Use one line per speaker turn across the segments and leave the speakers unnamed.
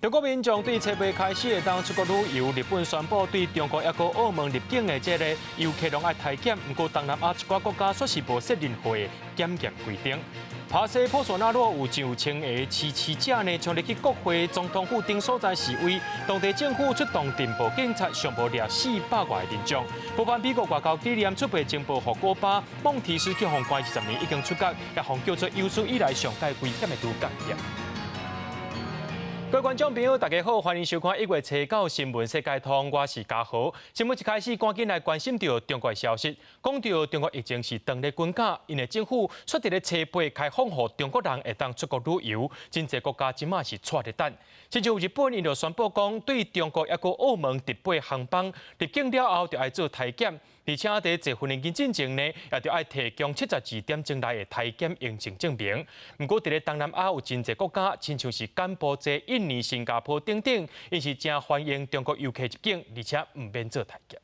中國民眾對初八開始會當出國旅遊，日本宣布對中國抑閣澳門入境的這個遊客攏愛體檢，毋過東南亞一寡國家煞是無設任何的檢驗規定。巴西波索納羅有上千个支持者呢，衝入去國會總統府等所在示威，當地政府出動鎮暴警察，上無掠400外民眾。部分美國外交紀念出賣情報予古巴，孟提斯去予關20年已經出獄，也予叫做有史以來上蓋危險的女間諜。各位觀眾朋友，大家好，歡迎收看1月初9新聞世界通，我是嘉豪。新聞一開始，趕緊來關心著中國的消息。講著中國疫情是當咧滾絞，𪜶的政府煞佇咧初八開放予中國人會當出國旅遊，真濟國家這馬是掣咧等。親像日本，𪜶就宣布講，對中國抑閣澳門直飛航班入境了後，就愛做體檢，而且佇坐飛機進前呢，也著愛提供72點鐘內的體檢陽性證明。毋過，佇咧東南亞有真濟國家，親像是柬埔寨、印尼、新加坡等等，𪜶是誠歡迎中國遊客入境，而且毋免做體檢。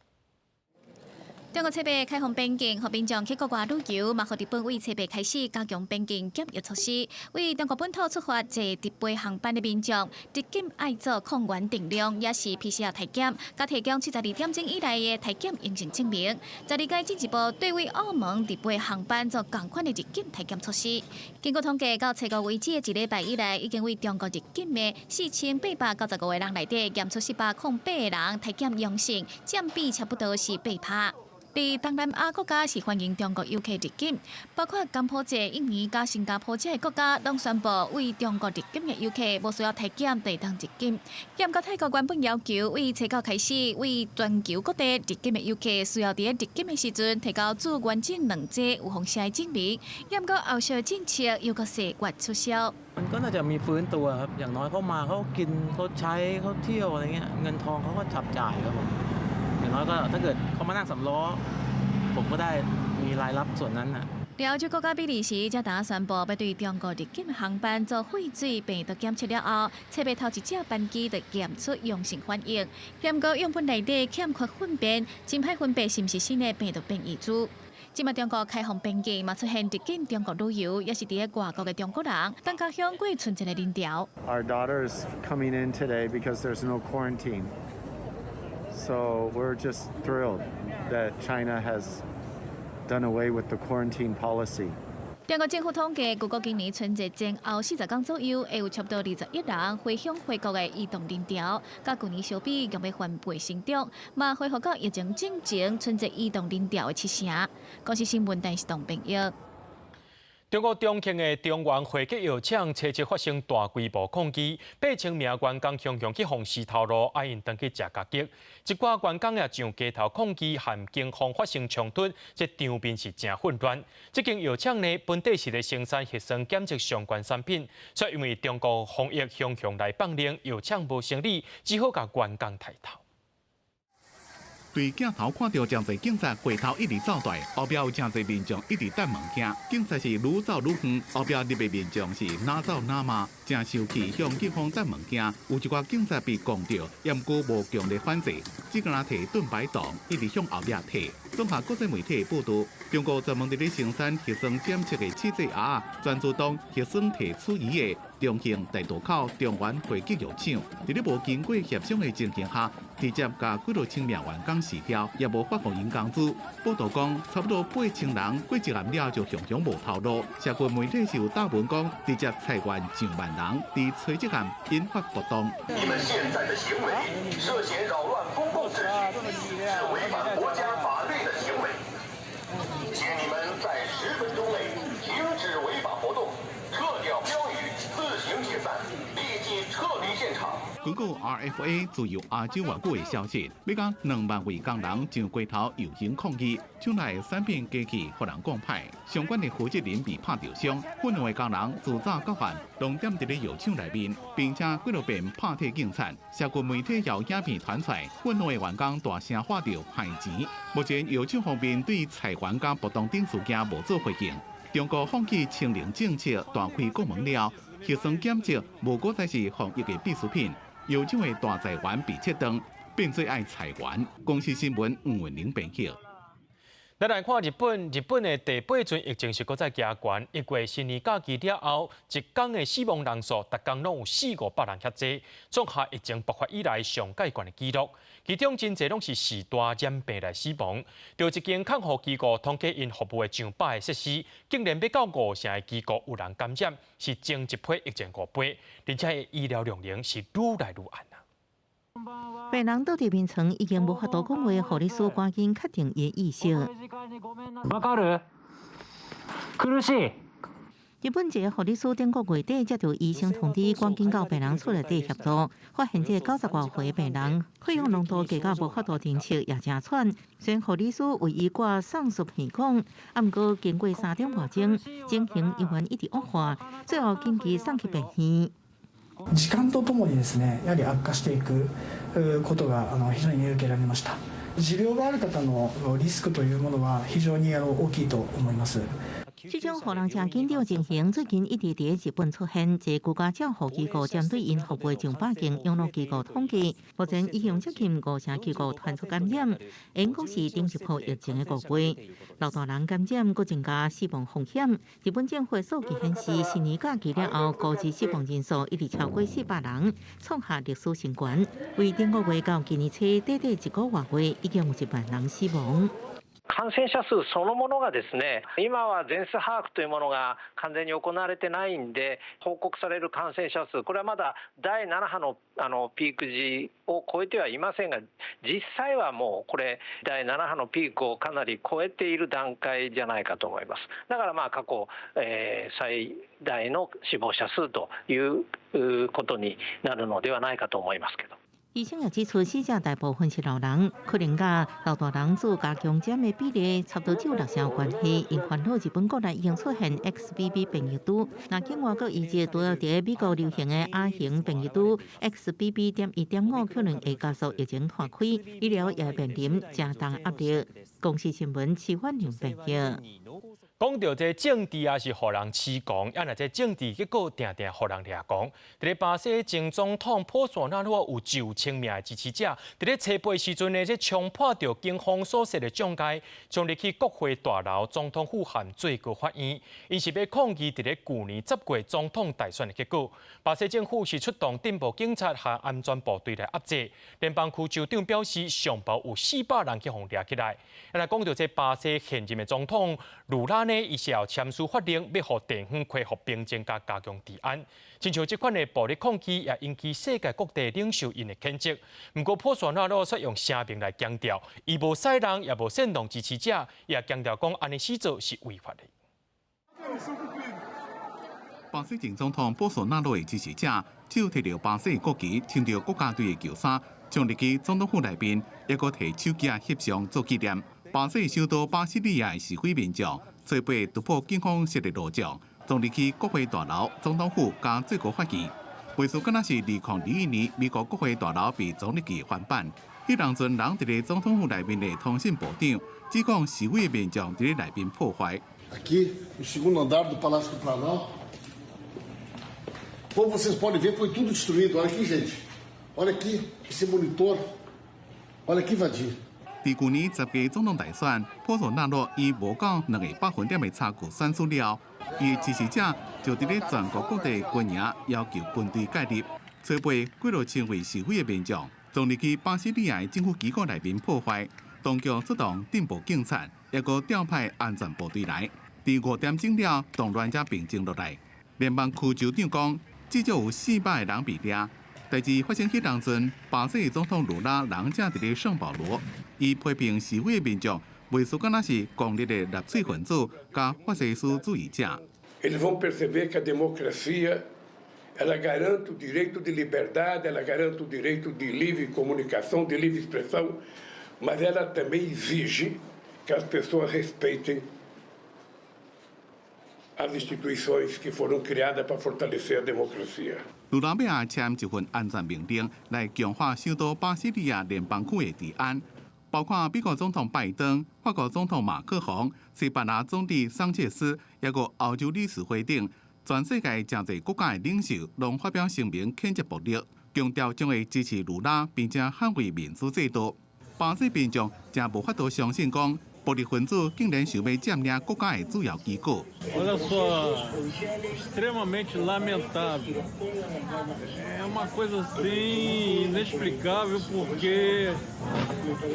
中國初八開放邊境，予民眾去國外旅遊，嘛予日本為初八開始加強邊境檢疫措施。為中國本土出發坐直飛航班的民眾，入境愛做抗原定量，抑是 PCR 體檢，佮提供72點鐘以內的體檢陽性證明。十二該進一步對位澳門直飛航班做仝款的入境體檢措施。根據統計，到初五為止的一禮拜以來，已經為中國入境的4895個人內底，檢出408個人體檢陽性，佔比差不多是8趴。佇東南亞國家是歡迎中國遊客入境，包括柬埔寨、印尼佮新加坡這个國家，攏宣布為中國入境的遊客無需要體檢就會當入境。毋過泰國原本要求為初九開始，為全球各地入境的遊客需要佇入境的時陣提交注完整兩劑有放射的證明。毋過後續政策又閣四月取消。
มันก็น่าจะมีฟื้นตัวครับอย่างน้อยเขามาเขากินเขาใช้เขาเที่ยวอะไรเงี้ยเงินทองเขาก็จับจ่ายครับผมอย่างน้อยก็ถ้าเกิดเขามานั่งสามล้อผมก็ได้มีรายรับส่วนนั้นน่ะ
歐洲國家比利時才剛宣布欲對中國入境航班做廢水病毒檢測了後，初八頭一隻班機就檢出陽性反應。毋過樣本內底欠缺糞便，真歹分辨是毋是新的病毒變異株。這馬中國開放邊境，嘛出現入境中國旅遊，抑是佇咧外國的中國人，返家鄉過春節的人潮。
Our daughter is coming in today because there's no quarantine. So we're just thrilled that China has done away with the quarantine policy.
中國政府統計，預估今年春節前後40天左右，會有差不多20億人回鄉回國的移動人潮，佮舊年相比，共欲翻倍成長，嘛恢復到疫情進前春節移動人潮的七成。公視新聞電視董編譯。
中國重慶的中原匯吉藥廠初七發生大規模抗議，8000名員工雄雄去予死頭路，愛𪜶轉去食家己。一寡員工也上街頭抗議，和警方發生衝突，這場面是誠混亂。這間藥廠呢，本底是咧生產核酸檢測相關產品，卻因為中國防疫雄雄來放令，藥廠無生理，只好共員工刣頭。
對鏡頭看著誠濟警察回頭一直走蹛，後壁有誠濟民眾一直擲物件。警察是愈走愈遠，後壁入的民眾是哪走哪罵，誠生氣向警方擲物件。有一寡警察被摃著，毋過無強力反制，只敢若提盾牌擋，一直向後壁退。綜合國際媒體報導，中國專門佇咧生產核酸檢測的試劑盒，專自動核酸提取儀的重慶大渡口中原匯吉藥廠，佇咧無經過協商的情形下，直接共幾若千名員工辭掉，也無發予𪜶工資。報導講，差不多8000人過一暗了就雄雄無頭路。社群媒體是有貼文講，直接裁員上萬人，佇初七暗引發暴動。
你們現在的行為涉嫌擾亂公共秩序，是違反國家法律的行為，請你們在10分鐘內停止違法活動，撤掉標語，自行解散，立即撤離現場。
根據 RFA 自由亞洲外語的消息，欲共2萬位工人上街頭遊行抗議，廠內產品機器予人講歹，相關的負責人被拍著傷，憤怒的工人自早到晚攏踮佇咧藥廠內面，並且幾落遍拍退警察。社群媒體有影片傳出來，憤怒的員工大聲喊著害錢。目前藥廠方面對裁員佮暴動等事件無做回應。中國放棄清零政策，大開國門了，核酸檢測無閣再是防疫的必需品。藥廠的大裁員被切斷，變做愛裁員。公視新聞吳文玲編譯。
咱來看日本，日本的第八陣疫情是閣再加懸。1月新年假期了後，一工的死亡人數，逐工攏有四五百人遐濟，創下疫情爆發以來上蓋懸的紀錄。其中真濟攏是序大染病來死亡。著一間看護機構統計𪜶服務的上百個設施，竟然欲到五成的機構有人感染，是前一批疫情五倍，而且醫療量能是愈來愈絚啊。
病人倒佇眠床已經無法度講話，護理師趕緊確定伊的意識。
わかる？苦しい。
日本一个護理師頂個月底接到醫生通知，趕緊到病人厝內底協助，發現這個90外歲病人血氧濃度低到無法度偵測，也誠喘。雖然護理師為伊掛送輸鼻管，啊，毋過經過3點外鐘，情形依然一直惡化，最後緊急送去病院。
時間とともにですね、やはり悪化していくことが非常に見受けられました。持病がある方のリスクというものは非常に大きいと思います。
這種予人誠緊張情形最近一直佇日本出現，一個居家照護機構針對𪜶服務上百間養老機構統計，目前已經接近五成機構傳出感染，英國是頂一波疫情的五倍，老大人感染閣增加死亡風險。日本政府數據顯示，新年假期了後，估計死亡人數一直超過400人，創下歷史新高。為頂個月到今年初，短短一個外月，已經有1萬人死亡。
感染者数そのものがですね、今は全数把握というものが完全に行われてないんで、報告される感染者数、これはまだ第7波のピーク時を超えてはいませんが、実際はもうこれ、第7波のピークをかなり超えている段階じゃないかと思います。だからまあ過去、最大の死亡者数ということになるのではないかと思いますけど。
醫生也指出，死者大部分是老人，可能佮老大人做加強針的比例差不多只有六成有關係。𪜶煩惱日本國內已經出現 XBB 變異株，若境外閣移植拄著佇美國流行的亞型變異株 XBB.1.5，可能會加速疫情拖開，醫療也面臨誠重壓力。公視新聞徐婉玲報導。
講到這政治也是予人痴狂，啊若這政治結果定定予人掠狂。佇咧巴西前總統波索納洛有9,000名的支持者，佇咧初八時陣呢，這衝破著警方所設的障礙，衝入去國會大樓、總統府和最高法院，𪜶是欲抗議佇咧舊年10月總統大選的結果。巴西政府是出動鎮暴警察和安全部隊來壓制。聯邦區州長表示，上無有400人去予掠起來。啊，講到這巴西現任的總統盧拉呢，伊是有簽署法令，欲予地方恢復平靜佮加強治安。親像這款的暴力抗議，也引起世界各地領袖𪜶的譴責。毋過波索納洛卻用聲明來強調，伊無使人，也無煽動支持者，也強調講按呢死做是違法的。
巴西前總統波索納洛的支持者，手提著巴西國旗，穿著國家隊的球衫，衝入去總統府內面，抑閣提手機翕相做紀念。巴西首都巴西利亞的示威民眾，初八突破警方設的路障，衝入去國會大樓、總統府佮最高法院。話說，敢若是2021年美國國會大樓被衝入去翻版，彼當陣人佇咧總統府內面的通訊部長，指講示威的民眾佇咧內面破壞。
Aqui, no segundo andar do Palácio do Planalto. Como vocês podem ver, foi tudo destruído. Olha aqui, gente. Olha aqui esse monitor. Olha aqui, Vadir.
佇舊年10月總統大選，波索納洛以無夠2個百分點的差距選輸了，伊的支持者就佇咧全國各地軍營要求軍隊介入。初八幾落千位示威的民眾，衝入去巴西利亞的政府機構內面破壞，當局出動鎮暴警察，抑閣調派安全部隊來。佇5點鐘了，動亂才平靜落來。聯邦區州長講，至少有400個人被掠。代誌發生彼當陣，巴西總統盧拉人正佇咧聖保羅，伊批評示威的民眾，袂輸敢若是狂熱的納粹分子佮法西斯主義者。
Eles vão perceber que a democracia ela garante o direito de liberdade, ela garante o direito de livre comunicação, de livre expressão, mas ela também exige que as pessoas respeitem as instituições que foram criadas para fortalecer a democracia.
盧拉欲簽一份安全命令來強化首都巴西利亞聯邦區的治安，包括美國總統拜登、法國總統馬克宏、西班牙總理桑切斯，抑閣歐洲理事會等，全世界誠濟國家的領袖攏發表聲明譴責暴力，強調將會支持盧拉，並且捍衛民主制度。巴西民眾誠無法度相信講，暴力分子竟然想欲佔領國家的主要機構。
Olha só, extremamente lamentável. É uma coisa assim inexplicável, porque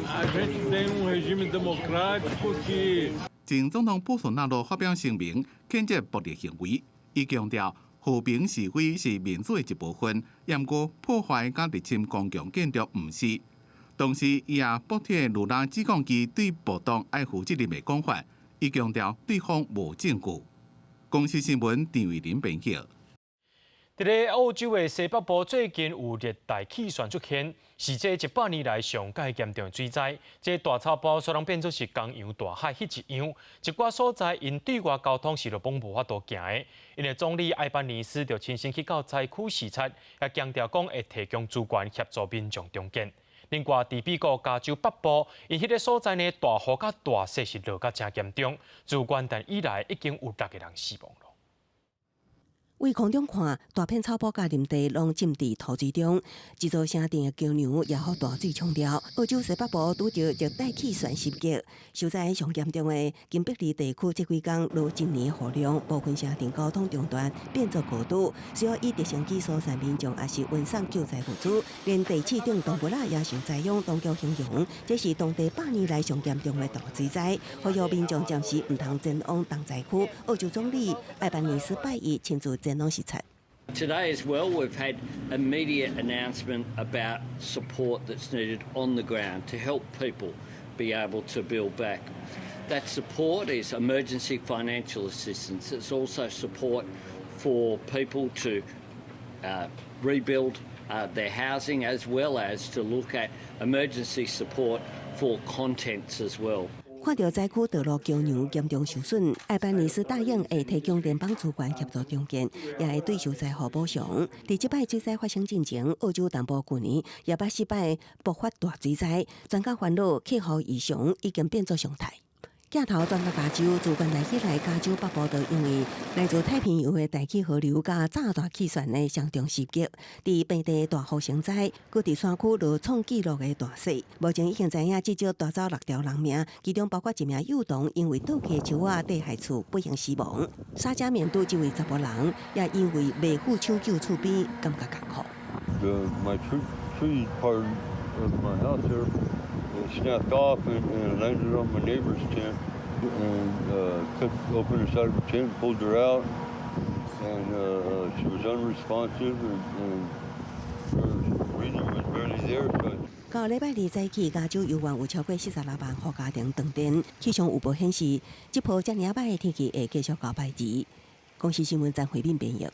a gente tem um regime democrático que
前總統波索納羅發表聲明，譴責暴力行為，伊強調和平示威是民主的一部分，毋過破壞佮入侵公共建築毋是。同時，伊也駁斥盧拉指控其對暴動愛負責任的講法，伊強調對方無證據。公視新聞陳慧琳編輯。
佇咧澳洲的西北部最近有熱帶氣旋出現，是這100年來上蓋嚴重的水災。這大草包煞攏變做是江洋大海彼一樣，一寡所在𪜶對外交通是都攏無法度行的。𪜶的總理艾班尼斯就親身去到災區視察，也強調講會提供資源協助民眾重建。另外，佇美國加州北部，𪜶彼个所在呢，大雨佮大雪是落甲誠嚴重，自元旦以來已經有六個人死亡囉。
對空中看，大片草埔佮林地攏浸佇塗水中，這座城鎮的橋梁也予大水沖掉。澳洲西北部拄著熱帶氣旋襲擊，受災上嚴重的金伯利地區，這幾工落一年雨量，部分城鎮交通中斷，變作孤島，需要以直升機疏散民眾，抑是運送救災物資。連地市長東布拉也受災殃，當局形容這是當地100年來上嚴重的大水災，呼籲民眾暫時毋通前往重災區。澳洲總理艾班尼斯拜一親自前往視察。
Today as well, we've had immediate announcement about support that's needed on the ground to help people be able to build back. That support is emergency financial assistance. It's also support for people to rebuild their housing, as well as to look at emergency support for contents as well.
看著災區道路橋梁嚴重受損，艾班尼斯答應會提供聯邦資源協助重建，也會對受災戶補償。佇這擺水災發生進前，澳洲東部舊年也捌四擺爆發大水災，專家煩惱氣候異常已經變作常態。鏡頭轉到加州，自元旦以來，加州北部就因為來自太平洋的大氣河流佮炸彈氣旋的雙重襲擊，佇平地大雨成災，閣佇山區落創紀錄的大雪。目前已經知影至少帶走六條人命，其中包括一名幼童，因為倒屐樹仔綴害厝不幸死亡。沙加緬度這位查埔人也因為袂赴搶救厝邊，感覺艱苦。
My tree part of my house here snapped off and landed on my neighbor's tent and cut open the side of the tent, pulled her out, and she was unresponsive and her breathing was barely there. So
到禮拜二早起，加州猶原有超過46萬戶家庭斷電。氣象預報顯示，這波遮爾仔歹的天氣會繼續到拜二。公視新聞張惠敏編譯。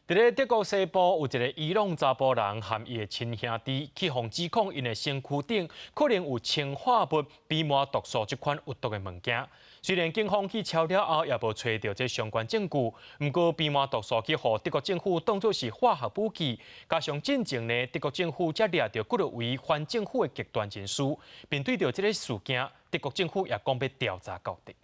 佇咧德國西部有一个伊朗查埔人和伊的親兄弟去予指控，𪜶的身軀頂可能有氰化物、蓖麻毒素這款有毒的物件。雖然警方去抄了後也無揣著這相關證據，毋過蓖麻毒素去予德國政府當作是化學武器，加上進前呢，德國政府才掠著幾多位反政府的極端人士，面對著這个事件，德國政府也講欲調查到底。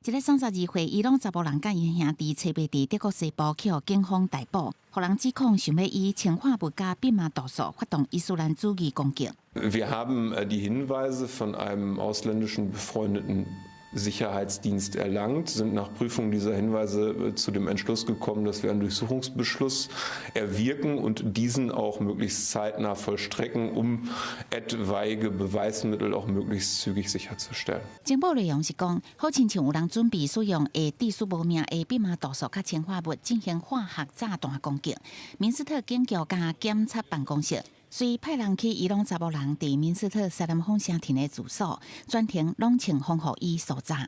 一個32歲伊朗查埔人佮𪜶兄弟揣佇德國西部去予警方逮捕，予人指控想欲以氰化物佮蓖麻毒素發動伊斯蘭主義攻擊。
Wir haben die Hinweise von einem ausländischen befreundeten Sicherheitsdienst erlangt, sind nach Prüfung dieser Hinweise zu dem Entschluss gekommen, dass wir einen Durchsuchungsbeschluss erwirken und diesen auch möglichst zeitnah vollstrecken, um etwaige Beweismittel auch möglichst zügig sicherzustellen.
情報內容是講，好親像有人準備使用會致死無命的蓖麻毒素佮氰化物進行化學炸彈攻擊。明斯特警局佮檢察辦公室隨派人去伊朗查埔人佇明斯特薩蘭風城鎮的住所，全程攏穿防護衣搜查。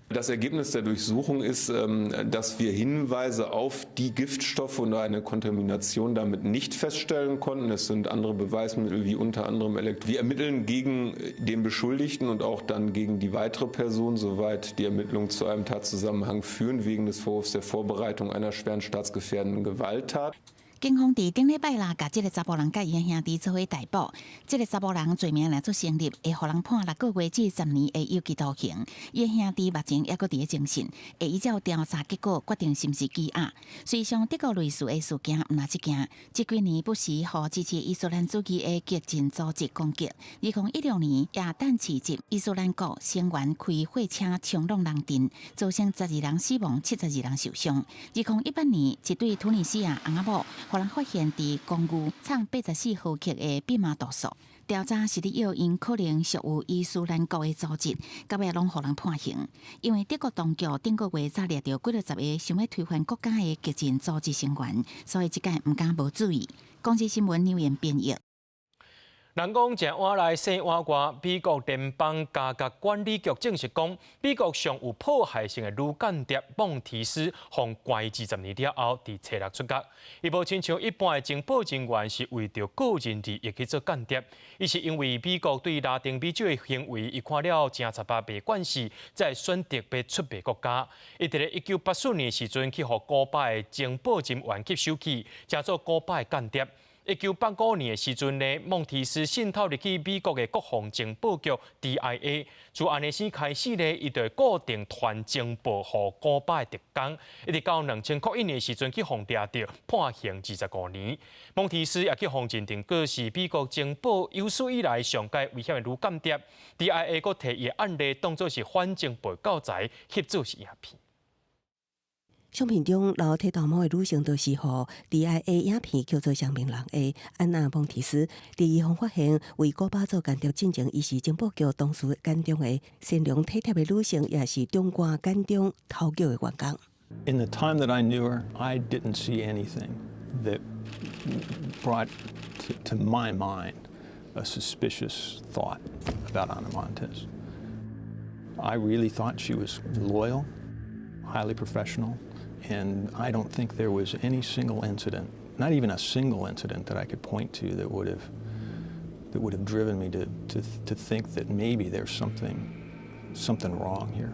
Das Ergebnis der Durchsuchung ist, dass wir Hinweise auf die Giftstoffe und eine Kontamination damit nicht feststellen konnten. Es sind andere Beweismittel wie unter anderem Elektro. Wir ermitteln gegen den Beschuldigten und auch dann gegen die weitere Person, soweit die Ermittlungen zu einem Tatzusammenhang führen, wegen des Vorwurfs der Vorbereitung einer schweren staatsgefährdenden Gewalttat.
警方佇頂禮拜六共這个查埔人佮伊的兄弟做伙逮捕。這个查埔人罪名若做成立，會予人判6個月至10年的有期徒刑。伊的兄弟目前猶閣佇咧偵訊，會依照調查結果決定是毋是羈押。事實上，德國類似的事件毋但這件，這幾年不時予支持伊斯蘭主義的激進組織攻擊。2016年，耶誕市集伊斯蘭國成員開貨車衝挵人陣，造成12人死亡、72人受傷。2018年，一對突尼西亞翁仔某，予人發現佇公寓藏84毫克的蓖麻毒素。調查是咧臆𪜶可能屬於伊斯蘭國的組織，到尾攏予人判刑。因為德國當局頂個月才掠著幾若十个想欲推翻國家的激進組織成員，所以這擺毋敢無注意。公視新聞劉言編譯。
人講食碗內洗碗外，美國聯邦價格管理局證實講，美國上有破壞性的女間諜孟提斯，予關20年了後，佇初六出獄。伊無親像一般的情報人員是為著個人利益去做間諜，伊是因為美國對拉丁美洲的行為，伊看了誠賊巴袂慣勢，才會選擇欲出賣國家。伊佇咧1984年時陣去予古巴的情報人員吸收去，成做古巴的間諜。1985年的時陣呢，孟提斯滲透入去美國的國防情報局 DIA，自按呢時開始呢，伊就固定傳情報予古巴的特工，一直到2001年的時陣去予掠著，判刑25年。孟提斯也去予認定過是美國情報有史以來上蓋危險的女間諜，DIA閣提伊的案例當作是反情報教材，翕做是影片。
相片中留剃頭毛的女性，就是予 DIA 影片叫做雙面人的安娜蒙提斯。佇伊予發現為古巴做間諜進前，伊是情報局同事眼中的善良體貼的女性，也是長官眼中討巧的員工。
In the time that I knew her, I didn't see anything that brought to my mind a suspicious thought about Ana Montes. I really thought she was loyal, highly professional, and I don't think there was any single incident, not even a single incident that I could point to that would have driven me to think that maybe there's something wrong here.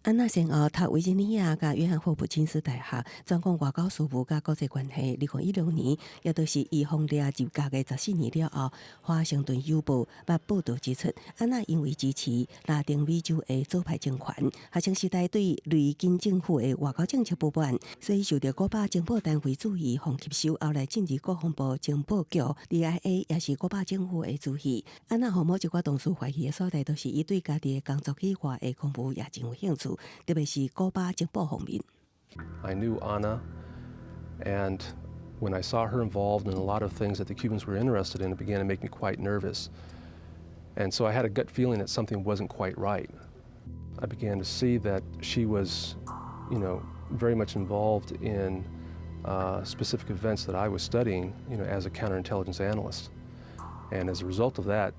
安娜先後讀維吉尼亞佮約翰霍普金斯大學，專攻外交事務佮國際關係。2016年，也就是伊予掠入獄的14年了後，華盛頓郵報捌報導指出，安娜因為支持拉丁美洲的左派政權，學生時代對雷根政府的外交政策不滿，所以受著古巴情報單位注意，予吸收，後來進入國防部情報局 DIA，也是古巴政府的注意。安娜予某一寡同事懷疑的所在，就是伊對家己的工作以外的公務也真有興趣。特別是古巴情報方面。
I knew Ana, and when I saw her involved in a lot of things that the Cubans were interested in, it began to make me quite nervous. And so I had a gut feeling that something wasn't quite right. I began to see that she was very much involved in specific events that I was studying as a counterintelligence analyst. And as a result of that,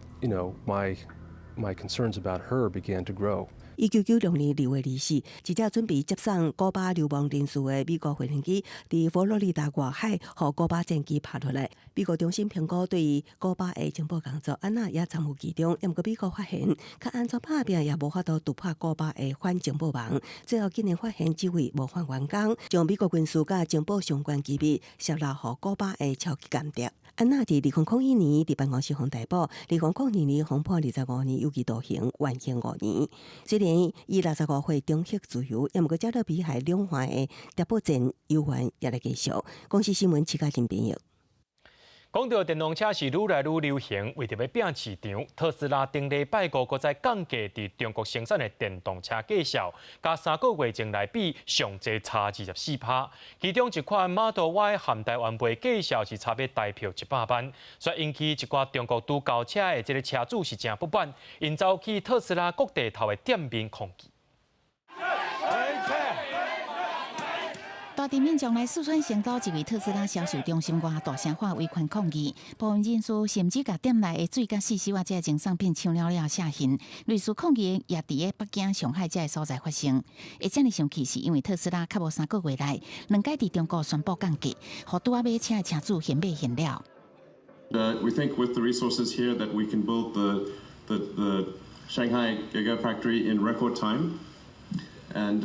my concerns about her began to grow.
1996年2月24，一隻準備接送古巴流亡人士的美國飛行機，佇佛羅里達外海，予古巴戰機拍落來。美國重新評估對古巴的情報工作，安娜也參與其中。毋過美國發現，較按怎拍拚也無法度突破古巴的反情報網。最後竟然發現這位模範員工，將美國軍事佮情報相關機密洩露予古巴的超級間諜。安娜佇2001年佇辦公室予逮捕，2002年予判25年有期徒刑，緩刑5年。雖然伊65歲重獲自由，毋過加勒比海兩岸的諜報戰猶原猶咧繼續。公視新聞，徐嘉玲編譯。
講到電動車是愈來愈流行，為著欲拼市場，特斯拉頂禮拜五閣再降價佇中國生產的電動車價數，佮3個月前來比，上濟差24%。其中一款 Model Y 含台灣賣價數是差欲台票100萬，所以引起一寡中國拄交車的這个車主是誠不滿，𪜶走去特斯拉各地頭的店面抗議。
大陣民眾來四川成都一位特斯拉銷售中心外大聲喊維權抗議，部分人士甚至共店內的水佮四手仔這贈送品搶了了下行。類似抗議也佇咧北京、上海這个所在發生。會遮爾生氣，是因為特斯拉較無3個月內兩擺佇中國宣布降價，予拄仔買車的車主現買現了。
We think with the resources here that we can build the Shanghai Gigafactory in record time. And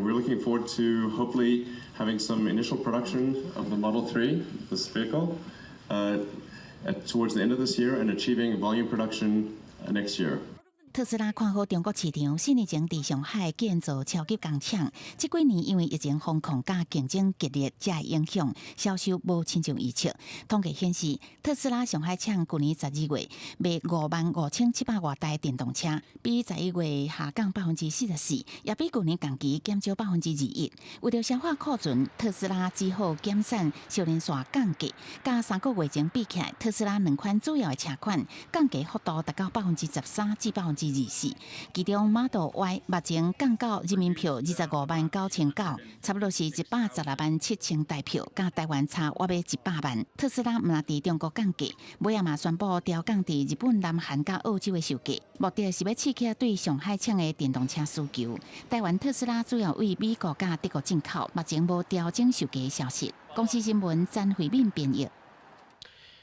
we're looking forward to hopefully having some initial production of the Model 3, this vehicle, towards the end of this year and achieving volume production next year.
特斯拉看好中國市場，4年前佇上海建造超級工廠，這幾年因為疫情封控佮競爭激烈，才會影響銷售無親像預測。統計顯示，特斯拉上海廠舊年12月賣55,700外台電動車，比11月下降44%，也比舊年同期減少21%。為著消化庫存，特斯拉只好減產小連續降價。佮3個月前比起來，特斯拉兩款主要的車款降價幅度達到13%至24%，其中 Model Y 目前降到人民幣259,900，差不多是116萬7千台票，佮台灣差約欲100萬。特斯拉毋但佇中國降價，尾仔嘛宣布調降佇日本、南韓佮澳洲的售價，目的是欲刺激對上海廠的電動車需求。台灣特斯拉主要對美國佮德國進口，目前無調整售價的消息。公視新聞詹慧敏編譯。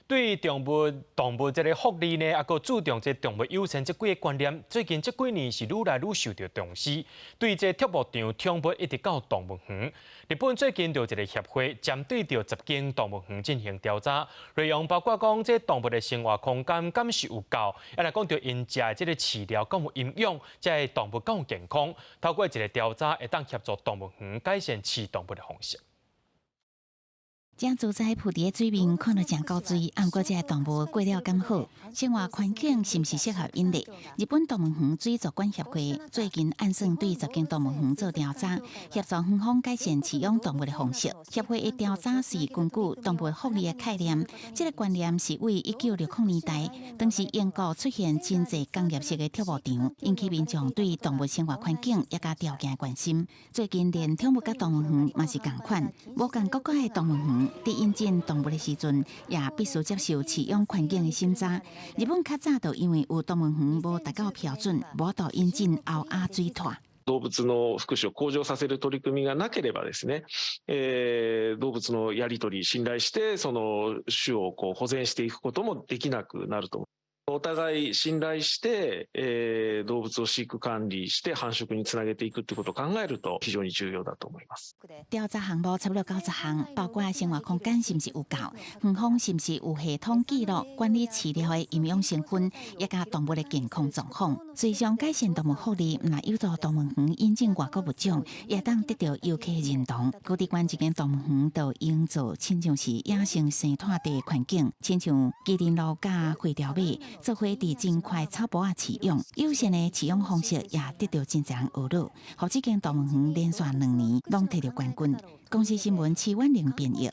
對動物這个福利呢，抑閣注重這動物友善這幾个觀念，最近這幾年是愈來愈受著重視。對這畜牧場寵物一直到動物園，日本最近就有一个協會針對著10間動物園進行調查，內容包括講這動物的生活空間敢是有夠，抑來講著𪜶食的這个飼料敢有營養，這个動物敢有健康。透過一个調查，會當協助動物園改善飼動物的方式。
這自在浮佇水面，看著誠古錐，毋過這个動物過了敢好？生活環境是毋是適合𪜶咧？日本動物園水族館協會最近按算對10間動物園做調查，協助園方改善飼養動物的方式。協會的調查是根據動物福利的概念，這个觀念是對1960年代，當時英國出現真濟工業式的畜牧場，引起民眾對動物生活環境抑佮條件的關心。最近連寵物佮動物園嘛是仝款，無仝國家的動物園，佇引進動物的時陣，也必須接受飼養環境的審查。日本較早就因為有動物園無達到標準，無法度引進歐亞水獺。
動物の福祉を向上させる取り組みがなければですね、動物のやり取り、信頼してその種をこう保全していくこともできなくなると。お互い信頼して、動物を飼育管理して繁殖につなげていくということを考えると非常に重要だと思います。
調查項目差不多90項，包括生活空間是毋是有夠，園方是毋是有系統記錄管理飼料的營養成分，抑佮動物的健康狀況。隨上改善動物福利，毋但有助動物園引進外國物種，也會當得著遊客認同。高知縣這間動物園就營造親像是野生生態的環境，親像麒麟鹿佮灰條馬，做伙佇真塊草埔仔飼養，友善的飼養方式也得著真濟人學樂。予這間動物園連續2年攏摕著冠軍。公視新聞徐婉玲編譯。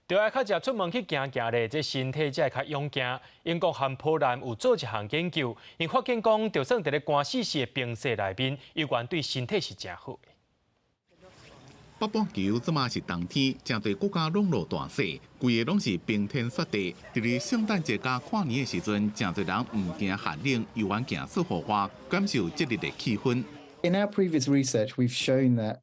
著愛較常出門去行行咧，這身體才會較勇健。英國和波蘭有做一項研究，𪜶發現講，就算佇咧寒死死的冰雪內面，猶原對身體是誠好的。
北半球這馬是冬天，誠濟國家攏落大雪，規个攏是冰天雪地。佇咧聖誕節佮跨年的時陣，誠濟人毋驚寒冷，猶原行出戶外，感受節日的氣氛。
In our previous research, we've shown that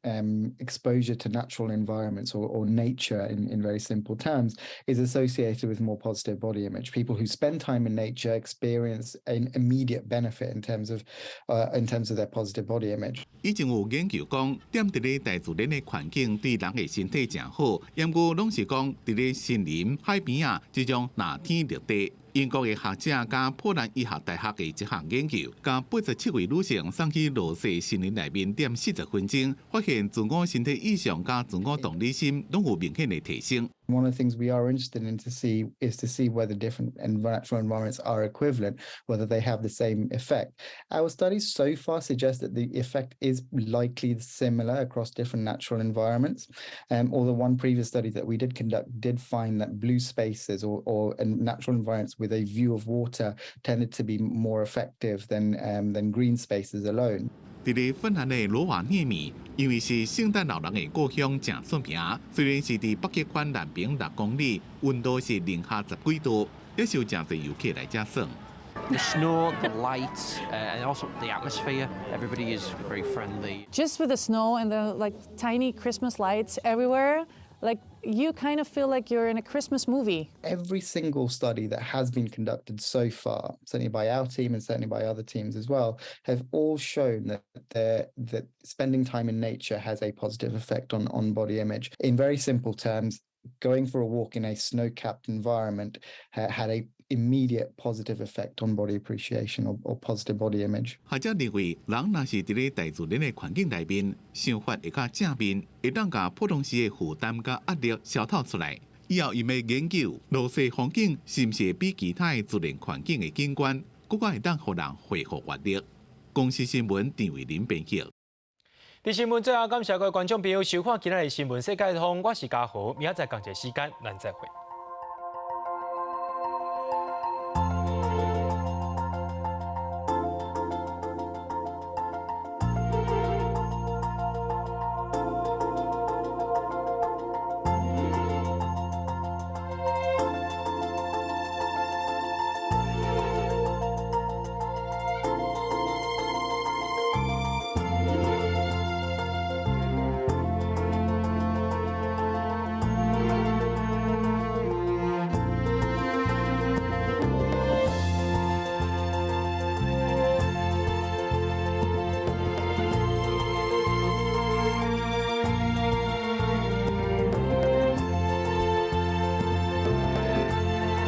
exposure to natural environments or nature, in very simple terms, is associated with more positive body image. People who spend time in nature experience an immediate benefit in terms of their positive body image.
以前有研究講，踮佇咧大自然的環境對人的身體誠好，毋過攏是講佇咧森林、海邊仔這種藍天綠地。英國的學者佮波蘭醫學大學的一項研究，共87位女性送去落雪森林內面踮40分鐘，發現自我身體意象佮自我同理心攏有明顯的提升。
One of the things we are interested in to see is to see whether different natural environments are equivalent, whether they have the same effect. Our studies so far suggest that the effect is likely similar across different natural environments. Although one previous study that we did conduct did find that blue spaces or natural environments with a view of water tended to be more effective than green spaces alone.
佇咧芬蘭的羅瓦涅米，因為是聖誕老人的故鄉，誠出名。雖然是佇北極圈南邊6公里，溫度是零下十幾度，也是有誠濟遊客來遮耍。
The snow, the lights, and also the atmosphere. Everybody is very friendly.
Just with the snow and the, like, tiny Christmas lights everywhere.
Like, you kind of feel like you're in a Christmas movie.
Every single study that has been conducted so far, certainly by our team and certainly by other teams as well, have all shown that spending time in nature has a positive effect on body image. In very simple terms, going for a walk in a snow-capped environment had a immediate positive effect on body appreciation or positive body image.
學者認為，人若是佇咧大自然的環境內面，想法會較正面，會當共普通時的負擔佮壓力消透出來。以後𪜶欲研究羅西風景是毋是會比其他的自然環境的景觀，閣較會當予人恢復活力。公視新聞陳慧琳編輯。
佇新聞最後，感謝各位觀眾朋友收看今仔日的新聞世界通，我是嘉豪，明仔載仝一个時間，咱再會。